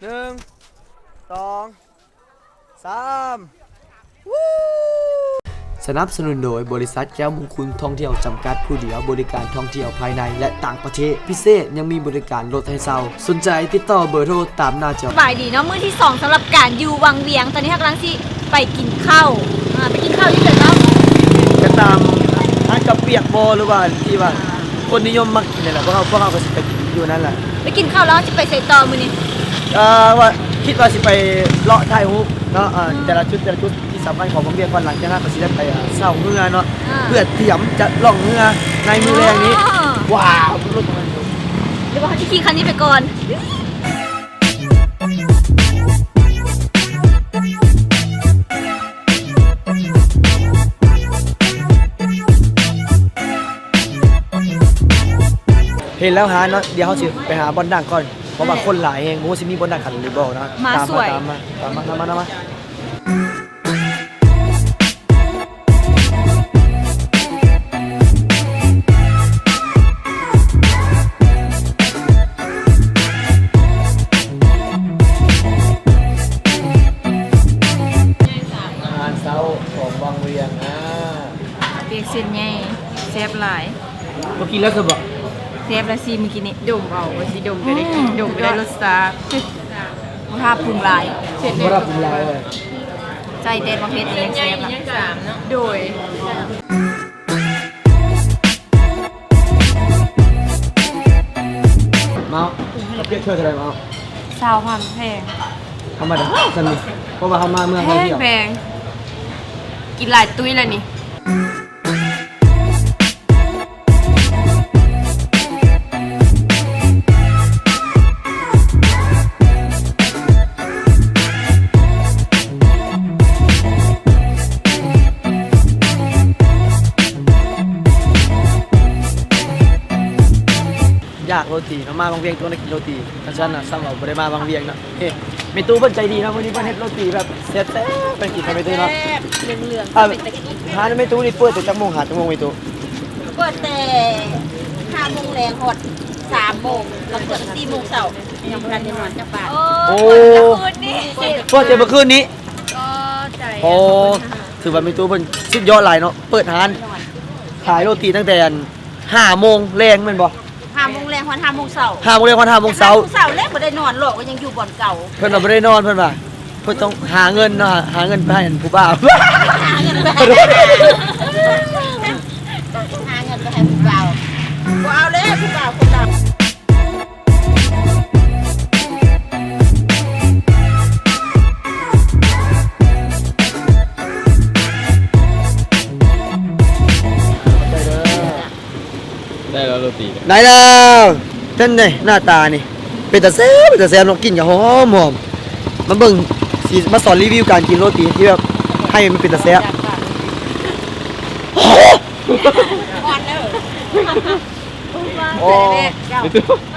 ໜຶ່ງ ສອງ ສາມ ສະໜັບສະໜູນໂດຍບໍລິສັດແກ້ວມຸງຄຸນທ່ອງທ່ຽວຈຳກັດຜູ້ດຽວ, ບໍລິການທ່ອງທ່ຽວພາຍໃນ ແລະ ຕ່າງປະເທດ. ພິເສດຍັງມີບໍລິການລົດໃຫ້ເຊົ່າ. ສົນໃຈຕິດຕໍ່ເບີໂທຕາມໜ້າຈໍ. ສະບາຍດີເນາະ, ມື້ທີສອງສຳລັບການຢູ່ວັງວຽງ. ຕອນນີ້ເຮົາກຳລັງຊິໄປກິນເຂົ້າ, ອ່າ ໄປກິນເຂົ້າຢູ່ໃສເນາະ? ກໍຕາມຮ້ານເຂົ້າປຽກບໍ ຫຼືວ່າທີ່ວ່າຄົນນິຍົມມັກກິນນັ້ນແຫຼະ, ພວກເຮົາ ພວກເຮົາກໍຊິໄປກິນຢູ່ນັ້ນແຫຼະ. ໄປກິນເຂົ້າແລ້ວເຮົາຊິໄປໃສຕໍ່ມື້ນີ້? ເອີ ວ່າ ຄິດວ່າຊິໄປເລາະຖ່າຍຮູບເນາະ, ເອີ ອືມ ແຕ່ລະຈຸດ ແຕ່ລະຈຸດ ທີ່ສຳຄັນຂອງວັງວຽງກ່ອນ, ຫຼັງຈາກນັ້ນກໍຊິໄດ້ໄປ ອ່າ ເຊົ່າເຮືອເນາະ, ອ່າ ເພື່ອທ່ຽມຈະລ່ອງເຮືອໃນມື້ແລງນີ້. ອໍ ວ້າວ ລົດຂອງມັນ ຫຼືວ່າເຮົາຊິຂີ່ຄັນນີ້ໄປກ່ອນ? ເຫັນແລ້ວຫາເນາະ, ດຽວເຮົາຊິໄປຫາບ່ອນນັ່ງກ່ອນ ເພາະວ່າຄົນຫຼາຍແຮງ, ບໍ່ຮູ້ຊິມີບ່ອນນັ່ງຄັນຫຼືບໍ່ນະ. ມາ ຕາມມາ ສວຍ ຕາມມາ ຕາມມາ ຕາມມາ ຕາມມາ. ອາຫານເຊົ້າຂອງວັງວຽງນະ. ປຽກເສັ້ນໃຫຍ່ ແຊບຫຼາຍ. ບໍ່ກິນແລ້ວຊະບໍ? ແຊບລະ ຊີມມື້ກີ້ນີ້. ດົມເອົາ ວ່າຊິດົມກໍໄດ້ກິນ, ອືມ ດົມກໍໄດ້ລົດຊາດ. ບໍ່ຖ້າປຸງຫຼາຍ ເສັ້ນ ບໍ່ຖ້າປຸງຫຼາຍເລີຍ. ໃສ່ແຕ່ໝາກເຜັດນີ້ຍັງແຊບລະ. ໂດຍ. ເມົາ ເອົາປຽກຖ້ວຍເທົ່າໃດເມົາ? ຊາວພັນ. ແພງ. ທຳມະດາຊັ້ນນີ້ ເພາະວ່າເຮົາມາເມືອງທ່ອງທ່ຽວ. ແພງ ແພງ. ກິນຫຼາຍຕຸ້ຍແລ້ວນີ້. ຢາກໂຣຕີເນາະ, ມາວັງວຽງຕ້ອງໄດ້ກິນໂຣຕີ, ຄັນຊັ້ນນະ ສ່ຳເອົາ ບໍ່ໄດ້ມາວັງວຽງເນາະ. ເອີ ແມ່ຕູ້ເພິ່ນໃຈດີເນາະ, ມື້ນີ້ເພິ່ນເຮັດໂຣຕີແບບແຊບໆ ໄປກິນກັບແມ່ຕູ້ເນາະ. ແຊບ ເຫຼືອງໆ ອ່າ ເປັນຕາກິນ. ຮ້ານແມ່ຕູ້ນີ້ເປີດແຕ່ຈັກໂມງຫາຈັກໂມງແມ່ຕູ້? ເປີດແຕ່ຫ້າໂມງແລງຮອດສາມໂມງ, ແລ້ວເປີດສີ່ໂມງເຊົ້າ, ຍັງບໍ່ທັນໄດ້ນອນຈັກບາດ. ໂອ້ ໂອ້ ເປີດແຕ່ມື້ຄືນນີ້. ເປີດແຕ່ມື້ຄືນນີ້. ກໍໃຈ ໂອ້ ຖືວ່າແມ່ຕູ້ເພິ່ນສຸດຍອດຫຼາຍເນາະ, ເປີດຮ້ານຂາຍໂຣຕີຕັ້ງແຕ່ ອັນ ຫ້າໂມງແລງແມ່ນບໍ່? ຫ້າໂມງແລງຮອດຫ້າໂມງເຊົ້າ. ຫ້າໂມງແລງຮອດຫ້າໂມງເຊົ້າ. ຫ້າໂມງເຊົ້າແລ້ວບໍ່ໄດ້ນອນຫຼອກ ກໍຍັງຢູ່ບ່ອນເກົ່າ. ເພິ່ນວ່າບໍ່ໄດ້ນອນ, ເພິ່ນວ່າເພິ່ນຕ້ອງຫາເງິນເນາະ, ຫາເງິນໄປໃຫ້ອັນຜູ້ບ່າວ. ຫາເງິນໄປ ຫາເງິນໄປໃຫ້ຜູ້ບ່າວ. ບໍ່ເອົາແລ້ວ ຜູ້ບ່າວຄົນດຳ. ໄດ້ແລ້ວໂຣຕີ ໄດ້ແລ້ວ. ເປັນໄງໜ້າຕານີ້? ເປັນຕາແຊບ ເປັນຕາແຊບເນາະ, ກິ່ນກໍຫອມໆ. ມາເບິ່ງ ຊິມາສອນຣີວິວການກິນໂຣຕີທີ່ແບບໃຫ້ມັນເປັນຕາແຊບ. ຮ້ອນເດີ. ໂອ້ ແມ່ຕູ້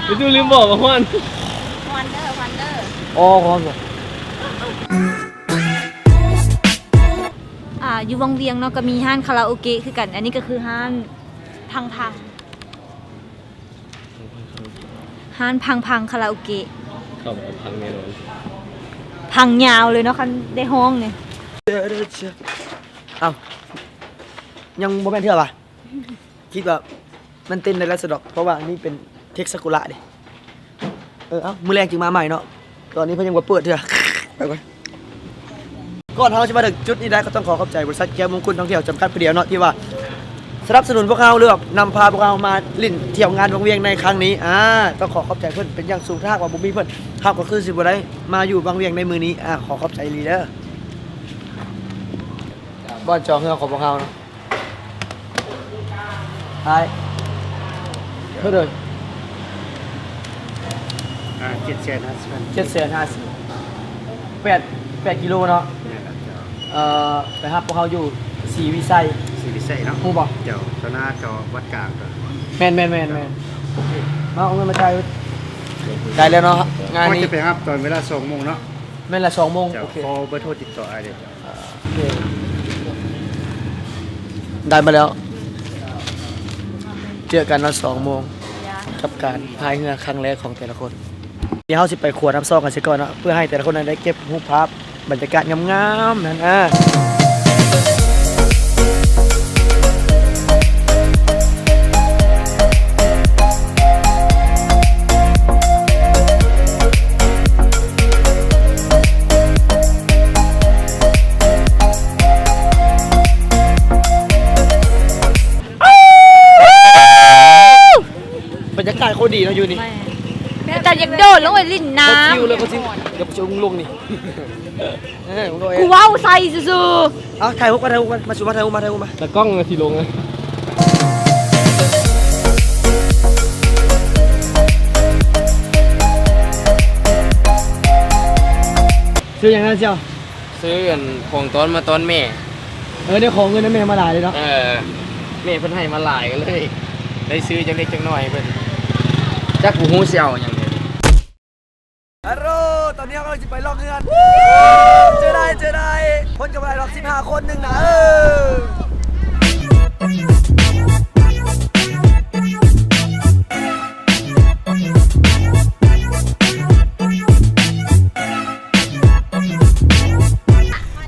ແມ່ຕູ້ລືມບອກວ່າຮ້ອນ. ຮ້ອນເດີ ຮ້ອນເດີ. ອໍ ຮ້ອນ. ອ່າ ຢູ່ວັງວຽງເນາະ ກໍມີຮ້ານຄາຣາໂອເກະຄືກັນ. ອັນນີ້ກໍຄືຮ້ານພັງໆ ຮ້ານພັງໆ ຄາຣາໂອເກະ. ເຂົ້າໄປພັງແນ່ນອນ. ພັງຍາວເລີຍເນາະ ຄັນໄດ້ຮ້ອງນີ້. ເອົ້າ ຍັງບໍ່ແມ່ນເທື່ອຫວາ? ຄິດວ່າມັນເຕັ້ນໄດ້ຫຼາຍຊະດອກ ເພາະວ່າອັນນີ້ເປັນເທັກຊາກຸຣະເດ້. ເອີ ເອົ້າ ມື້ແລງຈຶ່ງມາໃໝ່ເນາະ, ຕອນນີ້ເພິ່ນຍັງບໍ່ເປີດເທື່ອ. ໄປກ່ອນ. ກ່ອນເຮົາຊິມາເຖິງຈຸດນີ້ໄດ້ ກໍຕ້ອງຂໍຂອບໃຈບໍລິສັດແກ້ວມຸງຄຸນທ່ອງທ່ຽວຈຳກັດຜູ້ດຽວເນາະ ທີ່ວ່າສະໜັບສະໜູນພວກເຮົາ ຫຼືວ່ານຳພາພວກເຮົາມາຫຼິ້ນທ່ຽວງານວັງວຽງໃນຄັ້ງນີ້. ອາ ຕ້ອງຂໍຂອບໃຈເພິ່ນເປັນຢ່າງສູງ, ຖ້າຫາກວ່າບໍ່ມີເພິ່ນ ເຮົາກໍຄືຊິບໍ່ໄດ້ມາຢູ່ວັງວຽງໃນມື້ນີ້. ອາ ຂໍຂອບໃຈອີ່ຫຼີເດີ. ບ່ອນຈອດເຮືອຂອງພວກເຮົາເນາະ. ທ້າຍ ເທົ່າໃດ? ອ່າ ເຈັດແສນຫ້າສິບພັນ. ເຈັດແສນຫ້າສິບ. ແປດ ແປດກິໂລເນາະ. ແມ່ນແລ້ວເຈົ້າ. ເອີ ໄປຮັບພວກເຮົາຢູ່ສີວິໄຊ. ສີວິໄຊເນາະ. ຮູ້ບໍ່? ເຈົ້າ ຕໍ່ໜ້າຈອວັດກາງ. ແມ່ນໆໆ. ມາເອົາເງິນມາຈ່າຍ. ໄດ້ແລ້ວເນາະ ງານນີ້. ຂ້ອຍຈະໄປຮັບຕອນເວລາສອງໂມງເນາະ. ແມ່ນລະ ສອງໂມງ. ເຈົ້າ. ໂອເຄ. ຂໍເບີໂທຕິດຕໍ່ອ້າຍເດີ້. ໂອເຄ ໄດ້ມາແລ້ວ. ເຈີກັນເນາະ ສອງໂມງ ກັບການພາຍເຮືອຄັ້ງແລກຂອງແຕ່ລະຄົນ. ດຽວເຮົາຊິໄປຂົວນ້ຳຊອງກັນຊະກ່ອນເນາະ ເພື່ອໃຫ້ແຕ່ລະຄົນນັ້ນໄດ້ເກັບຮູບພາບບັນຍາກາດງາມໆນັ້ນ. ອ່າ ບັນຍາກາດໂຄດດີເນາະຢູ່ນີ້. ແມ່ນ ແຕ່ຢາກໂດດລົງໄປຫຼິ້ນນ້ຳ. ໂຄດຊິວເລີຍ ໂຄດຊິວ. ດຽວກູຊິເອົາມຶງລົງນີ້. ເອີ ກູເວົ້າໃສ່ຊື່ໆ. ເອົາ ຖ່າຍຮູບກ່ອນ ຖ່າຍຮູບກ່ອນ. ມາສູ່ມາ ຖ່າຍຮູບມາ ຖ່າຍຮູບມາ. ຕາກ້ອງຊິລົງນະ. ຊື່ຫຍັງນະ ສ່ຽວ? ຊື້ອັນຂອງຕ້ອນມາຕ້ອນແມ່. ເອີ ໄດ້ຂໍເງິນນຳແມ່ມາຫຼາຍເລີຍເນາະ. ເອີ ແມ່ເພິ່ນໃຫ້ມາຫຼາຍ ກໍເລີຍໄດ້ຊື້ຈັກເລັກຈັກນ້ອຍໃຫ້ເພິ່ນ. ຈັກບໍ່ຮູ້ຊິເອົາຫຍັງເລີຍ. ອາໂລ ຕອນນີ້ເຮົາກຳລັງຊິໄປລ່ອງເຮືອນ. ເຈີໄດ້ ເຈີໄດ້. ຄົນກໍບໍ່ຫຼາຍດອກ ສິບຫ້າຄົນໜຶ່ງນະ. ເອີ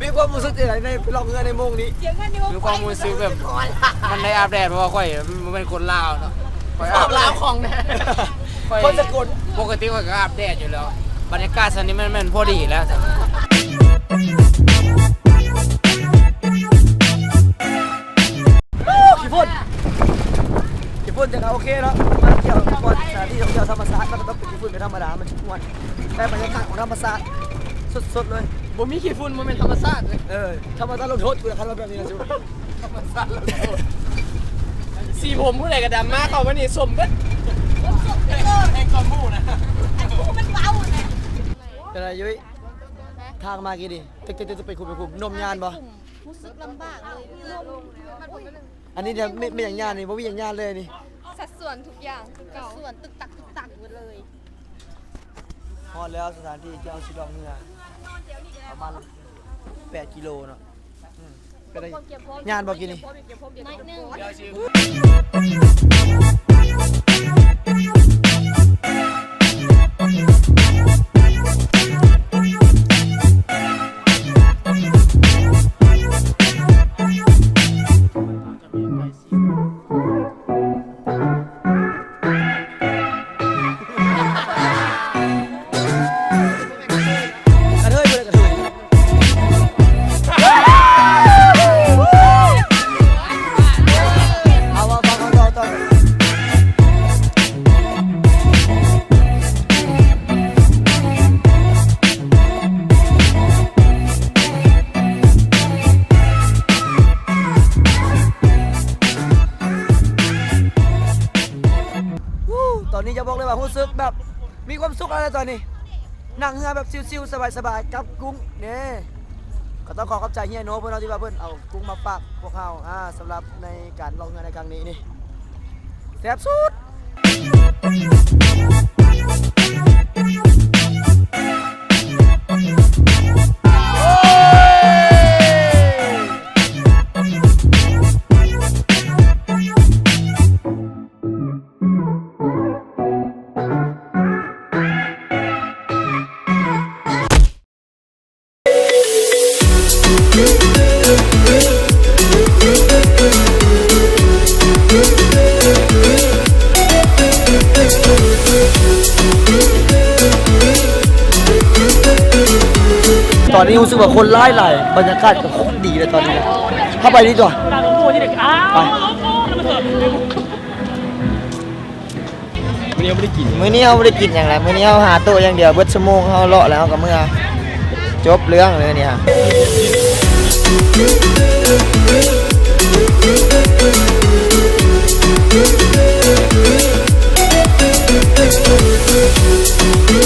ມີຄວາມຮູ້ສຶກຈັ່ງໃດໃນໄປລ່ອງເຮືອໃນໂມງນີ້? ມີຄວາມຮູ້ສຶກແບບມັນໄດ້ອາບແດດ ເພາະວ່າຂ້ອຍບໍ່ແມ່ນຄົນລາວເນາະ. ຂ້ອຍອາບ ລາວຂອງແທ້ ຂ້ອຍຄົນສະກົນ. ປົກກະຕິຂ້ອຍກໍອາບແດດຢູ່ແລ້ວ. ບັນຍາກາດຊ່ຳນີ້ແມ່ນ ແມ່ນພໍດີແລ້ວ. ຂີ້ຝຸ່ນ ຂີ້ຝຸ່ນ ແຕ່ກໍໂອເຄເນາະ. ມາທ່ຽວບ່ອນສະຖານທີ່ທ່ອງທ່ຽວທຳມະຊາດ ມັນກໍຕ້ອງເປັນຂີ້ຝຸ່ນເປັນທຳມະດາ ມັນຊິມ່ວນ. ໄດ້ບັນຍາກາດຂອງທຳມະຊາດສົດໆເລີຍ. ບໍ່ມີຂີ້ຝຸ່ນບໍ່ແມ່ນທຳມະຊາດເລີຍ. ເອີ ທຳມະຊາດລົງໂທດກູລະ ຄັນວ່າແບບນີ້ນະ. ທຳມະຊາດລົງໂທດ. ສີຜົມຜູ້ໃດກໍດຳ ມາເຂົ້າມານີ້ສົ້ມເບິດ. ສົ້ມເບິດ ແຮງກວ່າໝູ່ນະ. ມັນເວົ້ານະ. ເປັນໄງຍຸ້ຍ? ທາງມາກີ້ນີ້ ຕຶກໆໆ ໄປຄຸມ ໄປຄຸມ ນົມຍານບໍ່? ຮູ້ສຶກລຳບາກເລີຍ. ອັນນີ້ເດ ແມ່ນຫຍັງຍານນີ້? ບໍ່ມີຫຍັງຍານເລີຍນີ້. ສັດສ່ວນທຸກຢ່າງຄືເກົ່າ. ສ່ວນຕຶກຕັກຕຶກຕັກໝົດເລີຍ. ຮອດແລ້ວສະຖານທີ່ທີ່ເຮົາຊິລ່ອງເຮືອ ປະມານແປດກິໂລເນາະ. ອືມ ເປັນໄງ? ຍານບໍ່ກີ້ນີ້? ໜ້ອຍໜຶ່ງ. ຕອນນີ້ຈະບອກເລີຍວ່າຮູ້ສຶກແບບມີຄວາມສຸກແລ້ວຕອນນີ້ ນັ່ງເຮືອແບບຊິວໆ ສະບາຍໆ ກັບກຸ້ງເດ້. ກໍຕ້ອງຂໍຂອບໃຈເຮຍໂນເພິ່ນເນາະ ທີ່ວ່າເພິ່ນເອົາກຸ້ງມາຝາກພວກເຮົາ ອ່າ ສຳລັບໃນການລ່ອງເຮືອໃນຄັ້ງນີ້ນີ້ ແຊບສຸດ. ຕອນນີ້ຮູ້ສຶກວ່າຄົນຫຼາຍໆ ບັນຍາກາດກໍໂຄດດີເລີຍຕອນນີ້ນະ. ເຂົ້າໄປດີກວ່າ ໄປ. ມື້ນີ້ເຮົາບໍ່ໄດ້ກິນ ມື້ນີ້ເຮົາບໍ່ໄດ້ກິນຫຍັງແຫຼະ ມື້ນີ້ເຮົາຫາໂຕະຢ່າງດຽວ ເບິດຊົ່ວໂມງເຮົາເລາະແລ້ວເຮົາກໍເມືອ ຈົບເລື່ອງເລີຍນີ້. ຕ